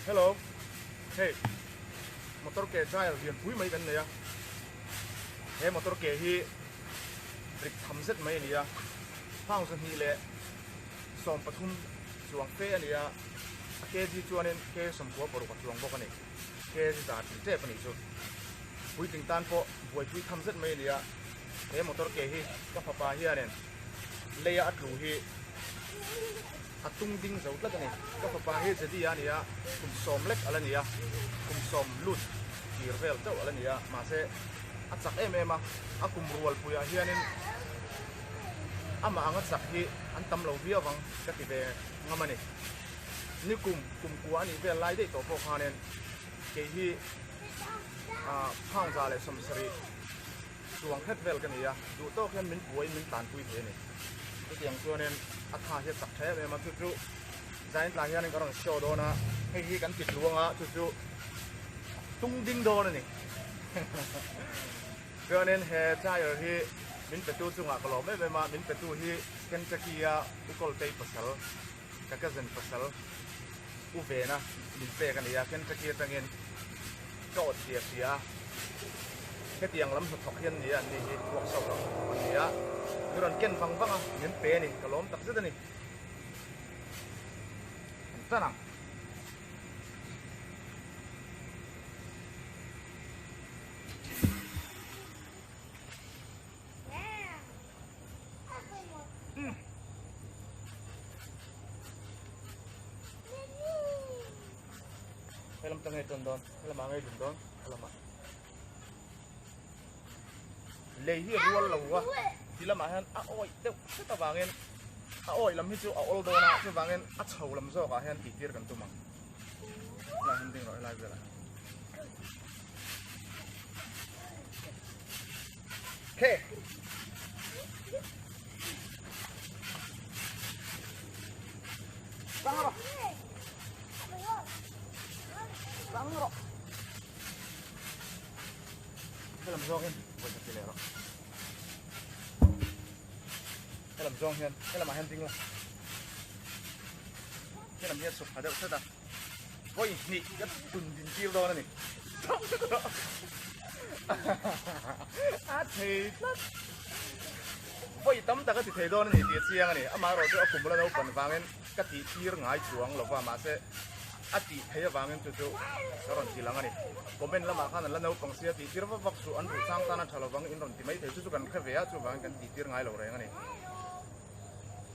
Hello hei motor ke trial lian pui mai kan nei a he motor ke hi rik tham zet mai a ni a pound 2 leh 13 chuang fe a ni a a kg chuanin k 96 a chuang bawk a ni kg za tling tep a nih chu puitling tan pawh buaipui tham zet mai a ni a he motor ke hi ka fapa hianin leia a tlu hi a tung ding zo tlat a ni. Ka fapa hi Jedi a ni a, kum sawm lek a la ni a, kum sawm lut tir vel chauh a la ni a, mahse a chak em em a, a kum rual puiah hianin amah anga chak hi an tam lo viau vang ka ti ve ngam a ni. Nikum kum kua a nih vel lai daih tawh pawh khanin kei hi pound 170 Chuang hret vel ka ni a, duh tawk hian min puaiin min tlanpui thei a ni. Chutiang chuanin a tha hi a chak tha em em a, chu chu zain tlai hianin ka rawn show dawn a, hei hi kan ti tluang a, chu chu tung ding dawn a ni. Chuanin he tyre hi min petu chungah ka lawm em em a, min petu hi Kentucky-a Ukawltei pasal, ka cousin pasal U Vena min pek a ni a, Kentucky atangin ka awt tia hria a, hetiang lam hnathawk hian nia an ni hi workshop lam hnathawk an ni a, min rawn ken vang vang a, min pe a ni, ka lawm tak zet a ni. An tan ang. Helam ta ngei tawn dawn, helam ah ngei dun dawn, helam ah. Lei hi rual lo a, ti lamah hian a awih deuh hret avangin a awih lam hi chu a awl dawn a, chuvangin a chho lam zawkah hian tih tir kan tum ang. Helai hian ding rawh helai velah hian. Okay. Bang rawh. Bang rawh. Helam zawng hian vawi khat ti leh rawh. Helam zawng hian helamah hian ding la. Helam hian suk tha deuh hret a. Vawi hnih ka tun din tir dawn a ni. A thei tlat. Vawi tam tak a ti thei dawn a ni tih a chiang a ni. Amaherawhchu a kum bula naupang vangin ka tih tir ngai chuang lo va, mahse a tih thei avangin chu chu ka rawn ti lang a ni. Comment lamah khan an la naupang sia tih tir vak vak suh, an ruh chang tan a tha lovang in rawn ti mai thei. Chu chu kan hre ve a, chuvangin kan tih tir ngai lo reng a ni.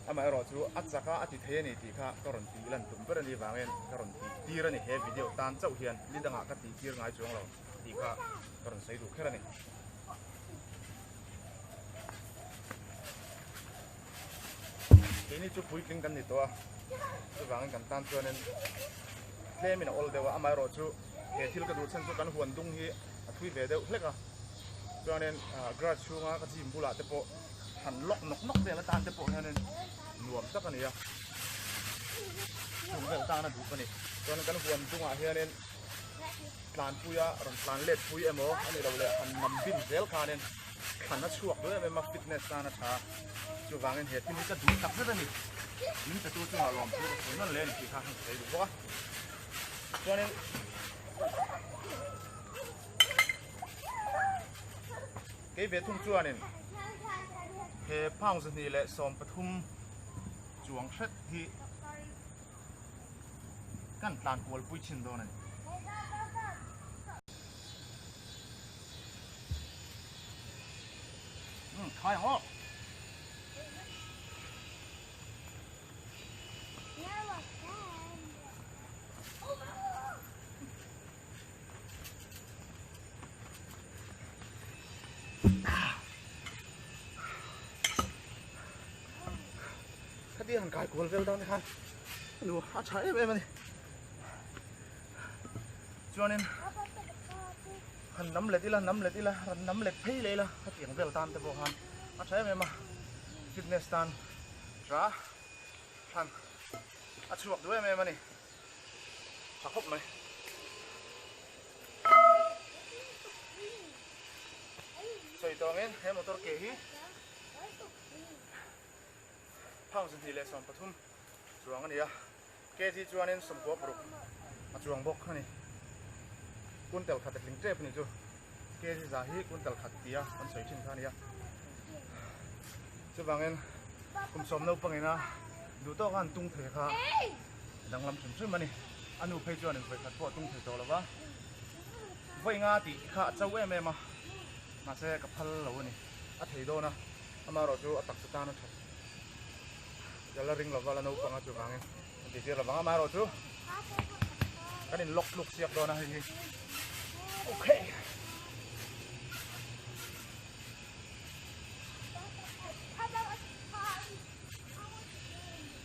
Amaherawhchu a chak a, a ti thei a ni tih kha ka rawn tih lan tum ber a ni vangin ka rawn tih tir a ni. He video tan chauh hian ni dangah ka tih tir ngai chuang lo tih kha ka rawn sawi duh kher a ni. Keini chu puitling kan ni tawh a, chuvangin kan tan chuanin tlemin a awl deuh a, amaherawhchu he thil ka duh chhan chu kan huan dung hi a thui ve deuh hlek a, chuanin grass chhunga ka gym bulah te pawh han lock nawk nawk vel atan te pawh hianin nuam tak a ni a, chung vel tan a duh ka ni. Chuan kan huan dungah hianin tlanpuia rawn tlan let pui emaw a ni lo leh han nam bin zel khanin thlan a chhuak duh em em a, fitness tan a tha. Chuvangin he thil hi ka duh tak zet a ni. Min petu chungah lawmthu ka sawi nawn leh a ni tih kha han sawi duh bawk a. Chuanin Kei ve thung chuanin he pound 213 chuang hret hi kan tlan kual pui chin dawn a ni. Umm khai ang aw. Khati han kai kual vel dawn khan nu a tha em em a ni chuanin han nam let ila nam let ila han nam let phei leh ila khatiang vel tan te pawh khan a tha em em a fitness tan tha thlan a chhuak duh em em a ni. Tha khawp mai. Sawi tawngin he motor ke hi pound 213 chuang a ni a, kg chuanin 96. a chuang bawk a ni. Quintal khat a tling tep a ni chu. Kg za hi quintal khat tia kan sawi thin kha a nia. Chuvangin kum sawm naupangina duh tawka an tung thei kha danglam hrim hrim a ni. A nu phei chuan vawi khat pawh a tung thei tawh lo va, vawi nga tih kha a cho em em a, mahse ka phal lo a ni. A thei dawn a, amaherawh chu a taksa tan a that ka la ring lo va, la naupang a chuvangin an ti tir lo vang, amaherawh chu kan in lock tluk siak dawn a hei hi. Okay.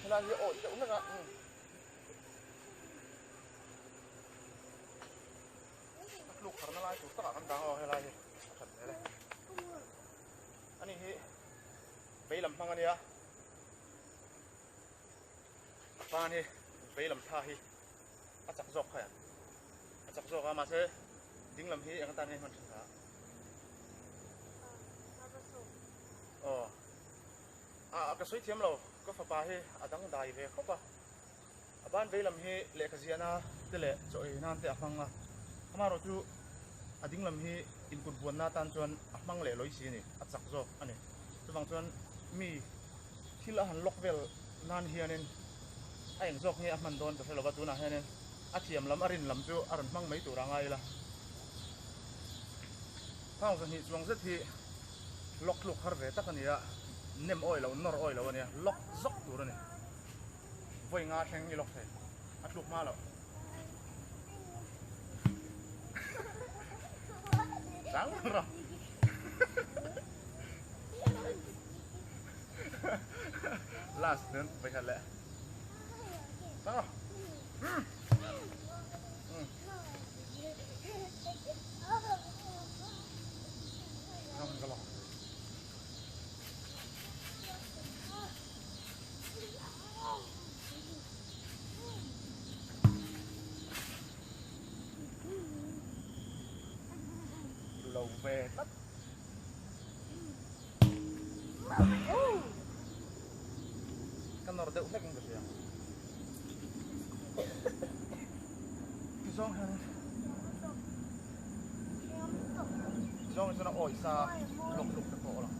Helai hi awih deuh hlek a. A tluk harna lai tur takah kan dang aw helai hi a that hmel e. Ani hi vei lam hmang a nia. A pan hi vei lam tha hi a chak zawk kha a chak zawk a mahse ding lam hi eng atan nge hman thin kha. Aw a ka sawi thiam lo ka fapa hi a dangdai ve khawp a. A ban vei lam hi lehkha ziahna te leh chaw ei nan te a hmang a, amaherawh chu a ding lam hi inkut buanna atan chuan a hmang leh lawi si a ni, a chak zawk a ni. Chuvang chuan mi thil a han lock vel nan hianin a eng zawk nge a hman dawn ka hre lova, tunah hianin a thiam lam a rin lam chu a rawn hmang mai tur a ngai ila. Pound 2 chuang zet hi lock tluk har ve tak a ni a, nem awi lo, nawr awi lo a nia, lock zawk tur a ni. Vawi nga thleng i lawk thei, a tluk hma loh. Chang rawh. Last then vawi khat leh. Chang rawh. Rong ka lawk. Lo ve tlat. Ka nawr deuh hlek in ka hria. Zawng hian zawng hi chuan a awih sa lawk luk te pawh a lang.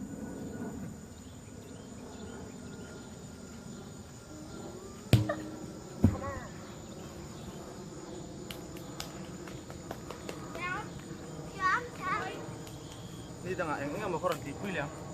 Ni dangah eng eng emaw ka rawn tihpui leh ang.